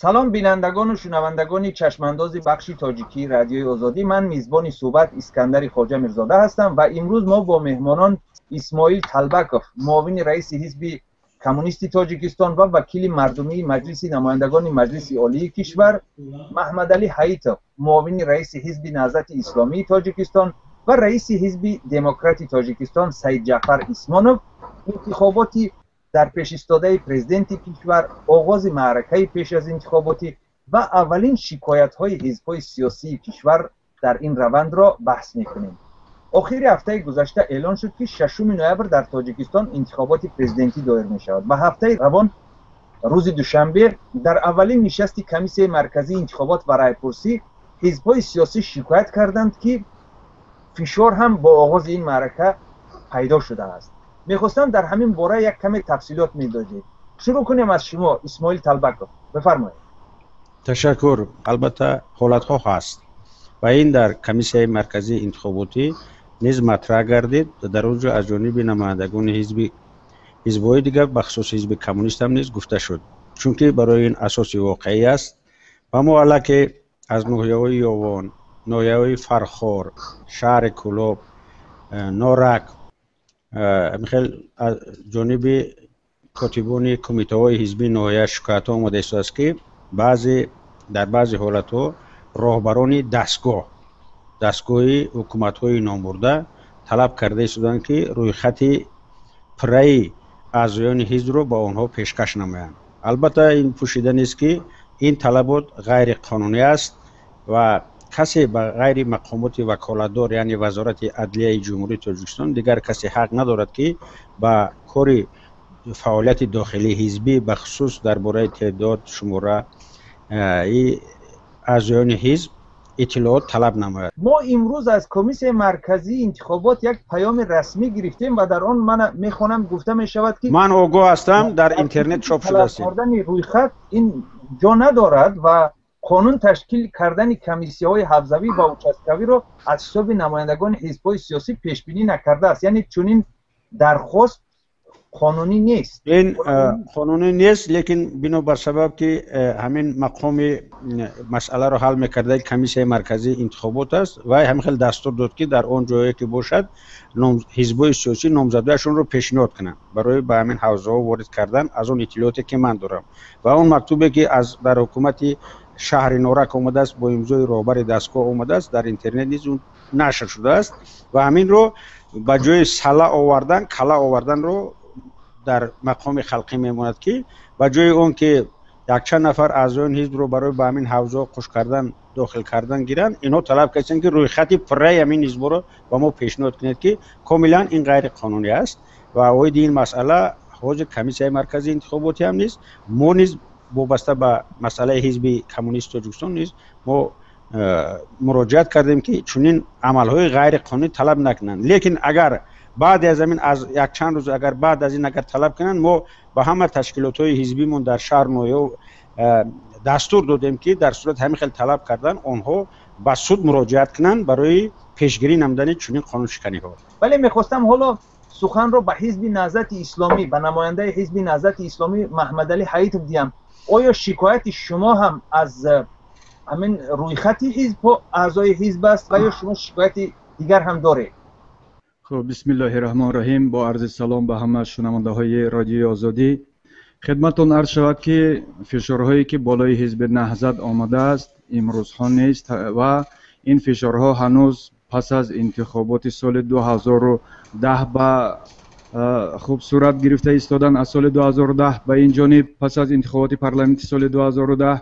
Салом бинандагону шунавандагони чашмандози бахши тоҷикии Радиои Озодӣ. Ман мизбони суҳбат Искандари Хоҷа Мирзода ҳастам ва имрӯз мо бо меҳмонон Исмоил Талбаков, муовини раиси Ҳизби Коммунисти Тоҷикистон ва вакили мардумии Маҷлиси намояндагони Маҷлиси Олии кишвар, Маҳмадалӣ Ҳаитов, муовини раиси Ҳизби Наҳзати Исломии Тоҷикистон ва раиси Ҳизби Демократи Тоҷикистон Саидҷаъфар Исмонов интихоботи дар пешистодаи президенти кишвар, оғози маъракаи пеш аз интихоботӣ ва аввалин шикоятҳои ҳизбҳои сиёсии кишвар дар ин равандро баҳс мекунем. Охири ҳафтаи гузашта эълон шуд, ки 6 ноябр дар Тоҷикистон интихоботи президентӣ доир мешавад ва ҳафтаи равон рӯзи душанбе дар аввалин нишасти Комиссияи марказии интихобот ва райпурсӣ ҳизбҳои сиёсӣ шикоят карданд, ки фишор ҳам бо оғози ин маърака пайдо шудааст. Мехостам дар ҳамин бора як каме тафсилот медодед. Шурӯъ кунем аз шумо, Исмоил Талбаков, бифармоед. Ташаккур. Албатта, ҳолатҳо ҳаст ва ин дар Комиссияи марказии интихоботӣ низ матраҳ гардид. Дар он ҷо аз ҷониби намояндагони ҳизбҳои дигар, бахусус ҳизби коммунист ҳам низ гуфта шуд, чунки барои ин асоси воқеӣ аст ва мо аллакай аз ноҳияҳои Ёвон, ноҳияҳои Фархор, шаҳри Кӯлоб, Норак, хел аз ҷониби котибони кумитаҳои ҳизбии ноҳия шикоятҳо омода истодааст, ки дар баъзе ҳолатҳо роҳбарони дастгоҳи ҳукуматҳои номбурда талаб карда истоданд, ки рӯйхати пурраи аъзоёни ҳизбро ба онҳо пешкаш намоянд. Албатта, ин пӯшида нест, ки ин талабот ғайриқонунӣ аст ва касе ба ғайри мақомоти ваколатдор, яъне Вазорати адлияи Ҷумҳурии Тоҷикистон, дигар касе ҳақ надорад, ки ба кори фаъолияти дохилии ҳизбӣ, бахусус дар бораи теъдод, шумораи аъзоёни ҳизб иттилоот талаб намояд. Мо имрӯз аз Комиссияи марказии интихобот як паёми расмӣ гирифтем ва дар он ман мехонам, гуфта мешавад, ки ман огоҳ ҳастам, дар интернет чоп шудааст. Талаб кардани рӯйхат ин ҷо надорад ва қонун ташкил кардани комиссияҳои ҳавзавӣ ва участкавиро аз ҳисоби намояндагони ҳизбҳои сиёсӣ пешбинӣ накардааст. Яъне чунин дархост қонунӣ нест. Ин қонунӣ нест, лекин бинобар сабаб, ки ҳамин мақоми масъаларо ҳал мекардаи Комиссияи марказии интихобот аст ва ҳамин хел дастур дод, ки дар он ҷое ки бошад, ҳизбҳои сиёсӣ номзадҳояшонро пешниҳод кунанд барои ба ҳамин ҳавзаҳо ворид кардан. Аз он иттилооте ки ман дорам ва он мактубе ки аз дар ҳукумати шаҳри Норак омадааст, бо имзои роҳбари дастгоҳ омадааст, дар интернет низ он нашр шудааст ва ҳаминро ба ҷои сала овардан, кала оварданро дар мақоми халқӣ мемонад, ки ба ҷои он ки якчанд нафар аъзоёни ҳизбро барои ба ҳамин ҳавзаҳо қуш кардан, дохил кардан гиранд, инҳо талаб карданд, ки рӯйхати пурраи ҳамин ҳизбҳоро ба мо пешниҳод кунед, ки комилан ин ғайриқонунӣ аст. Ва оиди ин масъала ҳозир Комиссияи марказии интихоботӣ ҳам низ, мо низ вобаста ба масъалаи Ҳизби Коммунисти Тоҷикистон низ мо муроҷиат кардем, ки чунин амалҳои ғайриқонунӣ талаб накунанд. Лекин агар баъд аз ҳамин, аз якчанд рӯз, агар баъд аз ин агар талаб кунанд, мо ба ҳама ташкилотҳои ҳизбимон дар шаҳр, ноҳияҳо дастур додем, ки дар сурати ҳамин хел талаб кардан онҳо ба суд муроҷиат кунанд барои пешгирӣ намудани чунин қонуншиканиҳо. Вале мехостам ҳоло суханро ба Ҳизби Наҳзати Исломӣ, ба намояндаи Ҳизби Наҳзати Исломӣ Маҳмадалӣ Ҳаитов диҳам. Оё шикояти шумо ҳам аз ҳамин рӯйхати ҳизб, аъзои ҳизб аст ва ё шумо шикояти дигар ҳам доред? Хуб, бисмиллоҳи раҳмони раҳим. Бо арзи салом ба ҳама шунавандаҳои Радиои Озодӣ. Хидматтон арз шавад, ки фишорҳое ки болои Ҳизби Наҳзат омадааст, имрӯзҳо нест ва ин фишорҳо ҳанӯз пас аз интихоботи соли 2010 ба хуб сурат гирифта истоданд. Аз соли 2010 ба ин ҷониб, пас аз интихоботи парламенти соли 2010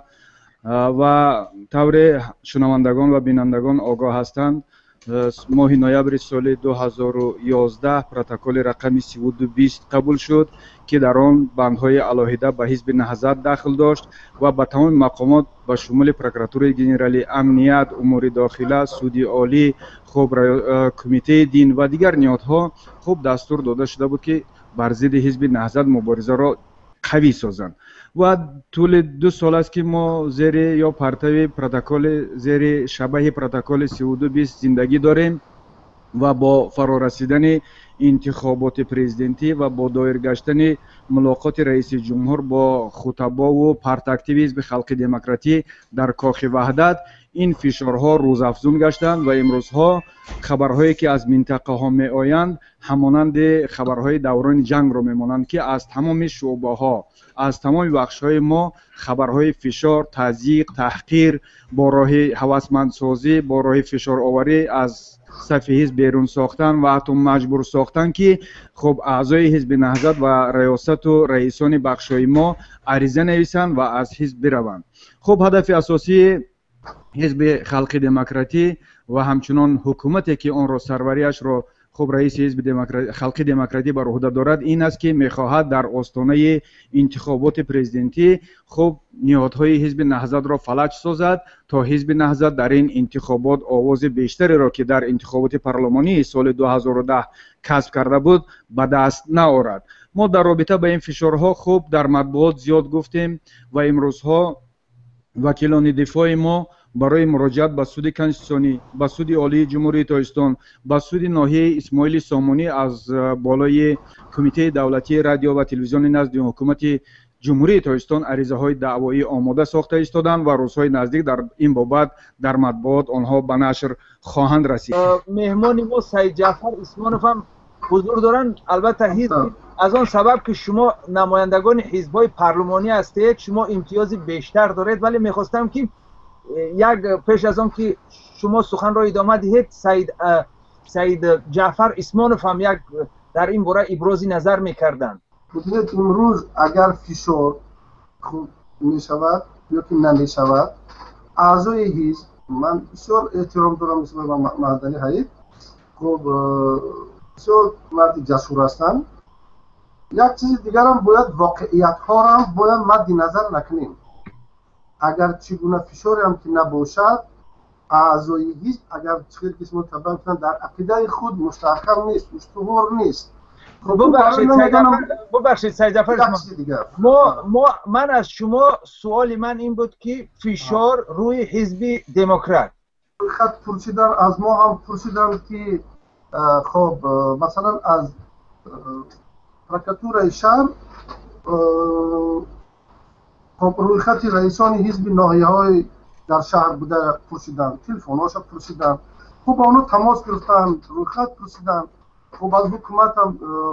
ва тавре шунавандагон ва бинандагон огоҳ ҳастанд, моҳи ноябри соли 2011 протоколи рақами 3220 қабул шуд, ки дар он бандҳои алоҳида ба Ҳизби Наҳзат дахл дошт ва ба тамоми мақомот, ба шумули Прокуратураи генералӣ, амният, умури дохила, Суди олӣ, хуб, Кумитаи дин ва дигар ниҳодҳо хуб дастур дода шуда буд, ки бар зидди Ҳизби Наҳзат муборизаро қавӣ созанд. Ва тӯли 2 сол аст, ки мо зери ё партави протоколи, зери шабаҳи протоколи 3220 зиндагӣ дорем. Ва бо фарорасидани интихоботи президентӣ ва бо доир гаштани мулоқоти раиси ҷумҳур бо хутабову партактиви ҳизби халқи демократӣ дар Кохи Ваҳдат, ин фишорҳо рӯзафзун гаштанд ва имрӯзҳо хабарҳое ки аз минтақаҳо меоянд, ҳамонанди хабарҳои даврони ҷангро мемонанд, ки аз тамоми шӯъбаҳо, аз тамоми бахшҳои мо хабарҳои фишор, тазйиқ, таҳқир бо роҳи ҳавасмандсозӣ, бо роҳи фишороварӣ аз сафи ҳизб берун сохтан ва ҳатто маҷбур сохтан, ки хуб аъзои ҳизби Наҳзат ва раёсату раисони бахшҳои мо ариза нависанд ва аз ҳизб бираванд. Хуб, ҳадафи асосии ҳизби халқи демократӣ ва ҳамчунон ҳукумате ки онро сарвариашро хуб раиси ҳизби халқи демократӣ бар уҳда дорад, ин аст ки мехоҳад дар остонаи интихоботи президентӣ хуб ниҳодҳои ҳизби Наҳзатро фалаҷ созад, то ҳизби Наҳзат дар ин интихобот овози бештареро ки дар интихоботи парлумонии соли 2010 касб карда буд, ба даст наорад. Мо дар робита ба ин фишорҳо хуб дар матбуот зиёд гуфтем ва имрӯзҳо вакилони дифои мо барои муроҷиат ба суди конститутсионӣ, ба суди олии Ҷумҳурии Тоҷикистон, ба суди ноҳияи Исмоили Сомонӣ аз болои Кумитаи давлатии радио ва телевизиони назди ҳукумати Ҷумҳурии Тоҷикистон аризаҳои даъвоӣ омода сохта истоданд ва рӯзҳои наздик дар ин бобат дар матбуот онҳо ба нашр хоҳанд расид. Меҳмони мо Саид Ҷаъфар Исмонов ҳам ҳузур доранд. Албатта ҳизб аз он сабаб ки шумо намояндагони ҳизбҳои парлумонӣ ҳастед, шумо имтиёзи бештар доред, вале мехостам ки як пеш аз он ки шумо суханро идома диҳед, Саид Ҷаъфар Исмонов ҳам як дар ин бора ибрози назар мекарданд. Бубинед, имрӯз агар фишор хуб мешавад ё ки намешавад, аъзои ҳизб, ман бисёр эҳтиром дорам нисбат ба Маҳмадалӣ Ҳаид, хуб бисёр марди ҷасур ҳастанд. Як чизи дигарам бояд воқеиятҳоро ҳам бояд мадди назар накунем. Агар чӣ гуна фишоре ҳам ки набошад, аъзои ҳизб агар чӣ қисм табъ кунанд, дар ақидаи худ мустаҳкам нест, устувор нест. Бубахшед Саид Ҷаъфар, ман аз шумо суоли ман ин буд ки фишор рӯи ҳизби демократ. Хат пурсидан, аз мо ҳам пурсиданд ки хоб масалан аз прокуратураи шаҳр хоб рӯйхати раисони ҳизби ноҳияҳои дар шаҳр буда пурсиданд, телефонҳоша пурсиданд, хуб ба онҳо тамос гирифтанд, рӯйхат пурсиданд. Хуб аз ҳукумат ҳам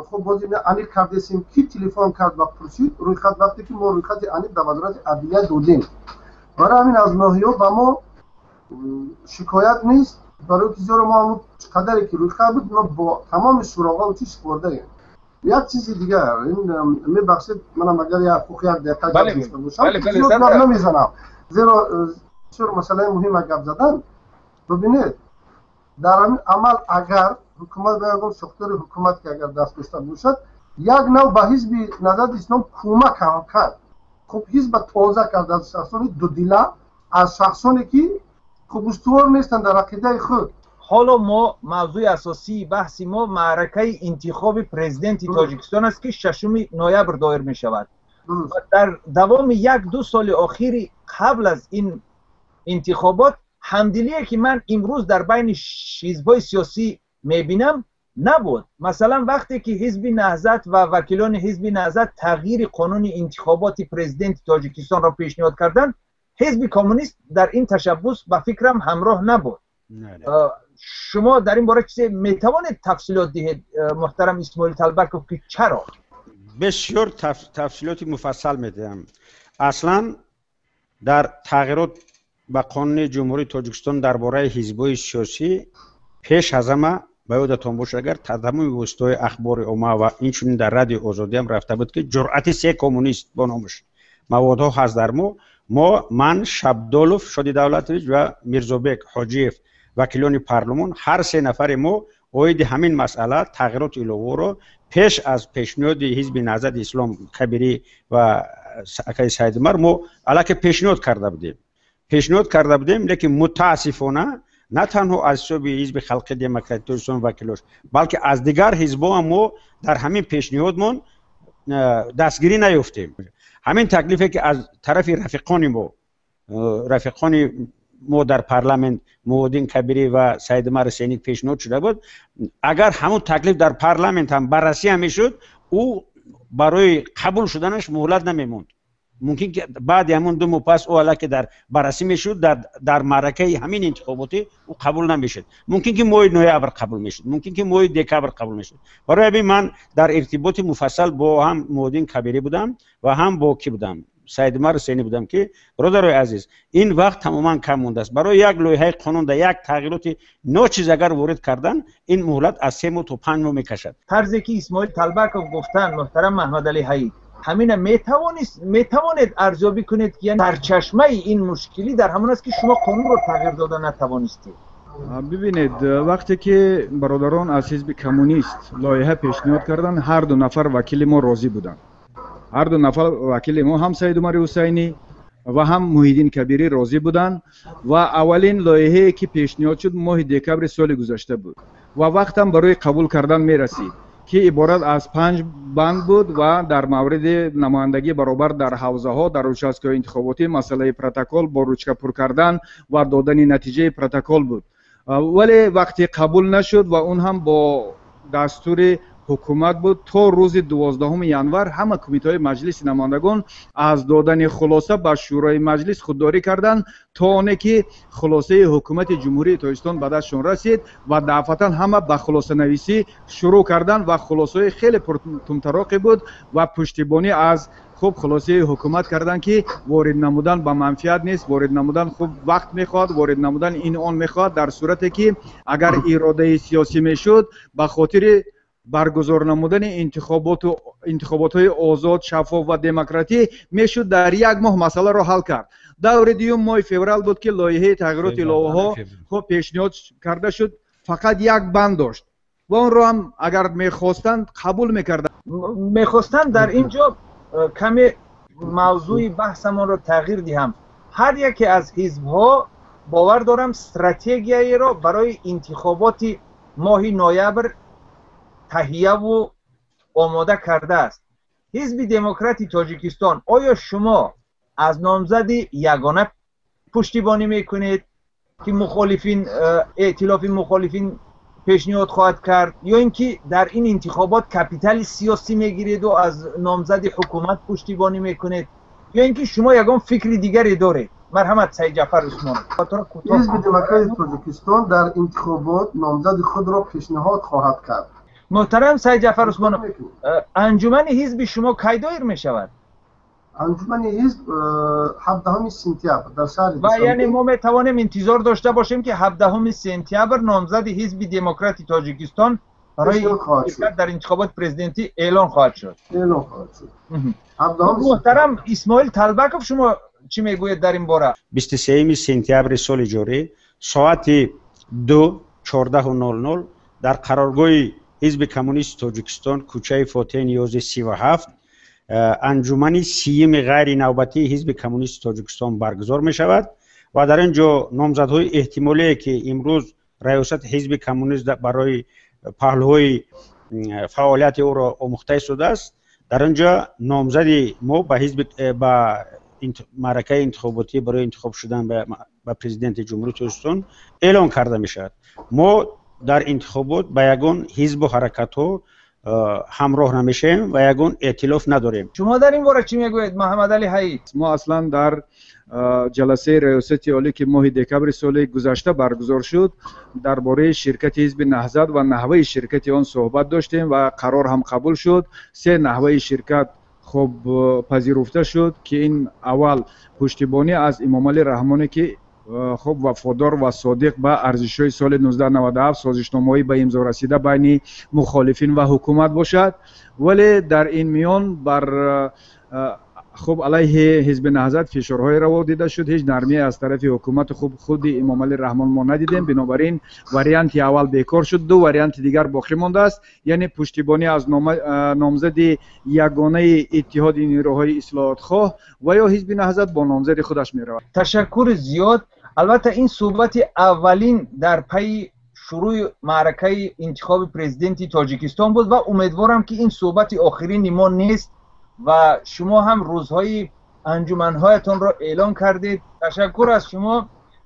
хуб боз аниқ кардесем ки телефон кард ва пурсид рӯйхат, вақте ки мо рӯйхати аниқ дар вазорати адлия додем. Барои ҳамин аз ноҳияҳо ба мо шикоят нест, барои ки зеро мо ҳамон қадаре ки рӯйхат буд, мо бо тамоми суроғҳо чӣ супордаем. Як чизи дигар, ин мебахшед, манам агар як ҳуқуқ як дақиқа гап дошта бошам, зиёд гап намезанам, зеро бисёр масъалаи муҳима гап задан. Бибинед, дар ҳамин амал агар ҳукумат ба ягон сохтори ҳукумат ки агар даст дошта бошад, як нав ба ҳизби Наҳзати Ислом кӯмак ҳам кард. Хуб ҳизба тоза кард аз шахсони дудила, аз шахсоне ки хуб устувор нестанд дар ақидаи худ. Ҳоло мо мавзӯи асосии баҳси мо маъракаи интихоби президенти Тоҷикистон аст, ки 6 ноябр доир мешавад. Дар давоми 1-2 соли охири қабл аз ин интихобот ҳамдилие ки ман имрӯз дар байни ҳизбҳои сиёсӣ мебинам набуд. Масалан, вақте ки ҳизби Наҳзат ва вакилони ҳизби Наҳзат тағйири қонуни интихоботи президенти Тоҷикистонро пешниҳод карданд, ҳизби коммунист дар ин ташаббус ба фикрам ҳамроҳ набуд. Шумо дар ин бора чизе метавонед тафсилот диҳед, муҳтарам Исмоил Талбаков, ки чаро? Бисёр тафсилоти муфассал медиҳам. Аслан дар тағйирот ба қонуни Ҷумҳурии Тоҷикистон дар бораи ҳизбҳои сиёсӣ пеш аз ҳама ба ёдатон бошад, агар тамоми воситаҳои ахбори омма ва инчунин дар радиои Озодӣ ҳам рафта буд, ки ҷуръати се коммунист бо номаш маводҳо ҳаст дар мо. Ман, Шабдолов Шоди Давлатович ва Мирзобек Ҳоҷиев, вакилони парлумон, ҳар се нафари мо оиди ҳамин масъала тағйироти иловоро пеш аз пешниҳоди ҳизби Наҳзати Ислом Кабирӣ ва акаи Саид Умар мо аллакай пешниҳод карда будем. Пешниҳод карда будем, лекин мутаассифона на танҳо аз ҳисоби ҳизби халқи демократии Тоҷикистон вакилош, балки аз дигар ҳизбҳо ҳам мо дар ҳамин пешниҳодмон дастгирӣ наёфтем. Ҳамин таклифе ки аз тарафи рафиқони мо, рафиқони мо дар парламент Муҳиддин Кабирӣ ва Саидумар Ҳусайнӣ пешниҳод шуда буд, агар ҳамун таклиф дар парламент ҳам баррасӣ ҳам мешуд, ӯ барои қабул шуданаш муҳлат намемонд. Мумкин ки баъди ҳамун 2 моҳ пас ӯ аллакай дар баррасӣ мешуд, дар маъракаи ҳамин интихоботӣ ӯ қабул намешуд. Мумкин ки моҳи ноябр қабул мешуд, мумкин ки моҳи декабр қабул мешуд. Барои ҳамин ман дар иртиботи муфассал бо ҳам Муҳиддин Кабирӣ будам ва ҳам бо кӣ будам, Саидумар Ҳусайнӣ будам, ки бародарои азиз, ин вақт тамоман кам мондааст. Барои як лоиҳаи қонун дар як тағйироти ночиз агар ворид кардан, ин муҳлат аз 3 моҳ то 5 моҳ мекашад. Тарзе ки Исмоил Талбаков гуфтанд, муҳтарам Маҳмадалӣ Ҳаид, ҳамина метавонед арзёбӣ кунед ки сарчашмаи ин мушкилӣ дар ҳамон аст ки шумо қонунро тағйир дода натавонистед? Бибинед, вақте ки бародарон аз ҳизби коммунист лоиҳа пешниҳод карданд, ҳар ду нафар вакили мо розӣ буданд. Ҳар ду нафар вакили мо, ҳам Саидумари Ҳусайнӣ ва ҳам Муҳиддин Кабирӣ розӣ буданд ва аввалин лоиҳае ки пешниҳод шуд моҳи декабри соли гузашта буд ва вақтам барои қабул кардан мерасид, ки иборат аз 5 банд буд ва дар мавриди намояндагӣ баробар дар ҳавзаҳо, дар участкаҳои интихоботӣ, масъалаи протокол бо ручка пур кардан ва додани натиҷаи протокол буд. Вале вақте қабул нашуд ва он ҳам бо дастури ҳукумат буд, то рӯзи 12 январ ҳама кумитаҳои маҷлиси намояндагон аз додани хулоса ба шӯрои маҷлис худдорӣ карданд, то оне ки хулосаи ҳукумати Ҷумҳурии Тоҷикистон ба дастшон расид ва дафъатан ҳама ба хулосанависӣ шурӯъ карданд ва хулосаҳои хеле пуртумтароқе буд ва пуштибонӣ аз хуб хулосаи ҳукумат карданд, ки ворид намудан ба манфиат нест, ворид намудан хуб вақт мехоҳад, ворид намудан ин он мехоҳад, дар сурате ки агар иродаи сиёсӣ мешуд ба хотири баргузор намудани интихоботҳои озод, шаффоф ва демократӣ мешуд дар як моҳ масъаларо ҳал кард. Даври дуюм моҳи феврал буд, ки лоиҳаи тағйироти иловаҳо хуб пешниҳод карда шуд, фақат як банд дошт ва онро ҳам агар мехостанд қабул мекарданд. Мехостанд дар ин ҷо каме мавзӯи баҳсамонро тағйир диҳам. Ҳар яке аз ҳизбҳо бовар дорам стратегияеро барои интихоботи моҳи ноябр таҳияву омода кардааст. Ҳизби Демократи Тоҷикистон, оё шумо аз номзади ягона пуштибонӣ мекунед, ки мухолифин, эътилофи мухолифин пешниҳод хоҳад кард, ё ин ки дар ин интихобот капитали сиёсӣ мегиреду аз номзади ҳукумат пуштибонӣ мекунед, ё ин ки шумо ягон фикри дигаре доред? Марҳамат, Саид Ҷафар Усмонов. Ҳизби Демократи Тоҷикистон дар интихобот номзади худро пешниҳод хоҳад кард. Муҳтарам Саид Ҷафар Усмонов, анҷумани ҳизби шумо кай доир мешавад? Анҷумани ҳизб 17 сентябр дар шаҳри Ва яъне мо метавонем интизор дошта бошем, ки 17 сентябр номзади ҳизби Демократи Тоҷикистон барои ширкат дар интихоботи президентӣ эълон хоҳад шуд. Эълон хоҳад шуд. Муҳтарам Исмоил Талбаков, шумо чӣ мегӯед дар ин бора? 23 сентябри соли ҷорӣ соати 2:14:00 дар қароргоҳи ҳизби коммунисти Тоҷикистон, кӯчаи Фотеҳи Ниёзи 37, анҷумани сиюми ғайринавбатии ҳизби коммунисти Тоҷикистон баргузор мешавад ва дар ин ҷо номзадҳои эҳтимолие, ки имрӯз раёсати ҳизби коммунист барои паҳлӯҳои фаъолияти ӯро омӯхта истодааст, дар ин ҷо номзади мо ба ҳизби, ба маъракаи интихоботӣ барои интихоб шудан ба президенти Ҷумҳурии Тоҷикистон эълон карда мешавад. Мо дар интихобот ба ягон ҳизбу ҳаракатҳо ҳамроҳ намешавем ва ягон эътилоф надорем. Шумо дар ин бора чӣ мегӯед, Муҳаммадалӣ Ҳаид? Мо аслан дар ҷаласаи раёсати олӣ, ки моҳи декабри соли гузашта баргузор шуд, дар бораи ширкати ҳизби Наҳзат ва наҳваи ширкати он суҳбат доштем ва қарор ҳам қабул шуд. 3 наҳваи ширкат хуб пазируфта шуд, ки ин аввал пуштибонӣ аз Имомалӣ Раҳмоне, ки хуб вафодор ва содиқ ба арзишҳои соли 1997 созишномаҳои ба имзо расида байни мухолифин ва ҳукумат бошад, вале дар ин миён бар хуб алайҳи ҳизби Наҳзат фишорҳое раво дида шуд. Ҳеҷ нармие аз тарафи ҳукумату хуб худи Имомалӣ Раҳмон мо надидем. Бинобар ин варианти аввал бекор шуд, 2 варианти дигар боқӣ мондааст, яъне пуштибонӣ аз номзади ягонаи иттиҳоди нерӯҳои ислоҳотхоҳ ва ё ҳизби Наҳзат бо номзади худаш меравад. Ташаккури зиёд. Албатта ин суҳбати аввалин дар пайи шурӯи маъракаи интихоби президенти Тоҷикистон буд ва умедворам, ки ин суҳбати охирини мо нест ва шумо ҳам рӯзҳои анҷуманҳоятонро эълон кардед. Ташаккур аз шумо.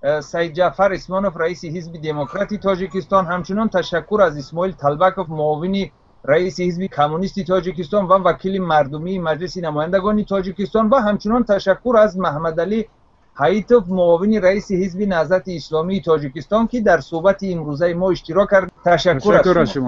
Саидҷаъфар Исмонов, раиси Ҳизби Демократи Тоҷикистон. Ҳамчунон ташаккур аз Исмоил Талбаков, муовини раиси Ҳизби Коммунисти Тоҷикистон ва вакили мардумии Маҷлиси намояндагони Тоҷикистон ва ҳамчунон ташаккур аз Маҳмадалӣ Ҳаитов, муовини раиси Ҳизби Наҳзати Исломии Тоҷикистон, ки дар суҳбати имрӯзаи мо иштирок кард. Ташаккур аз шумо.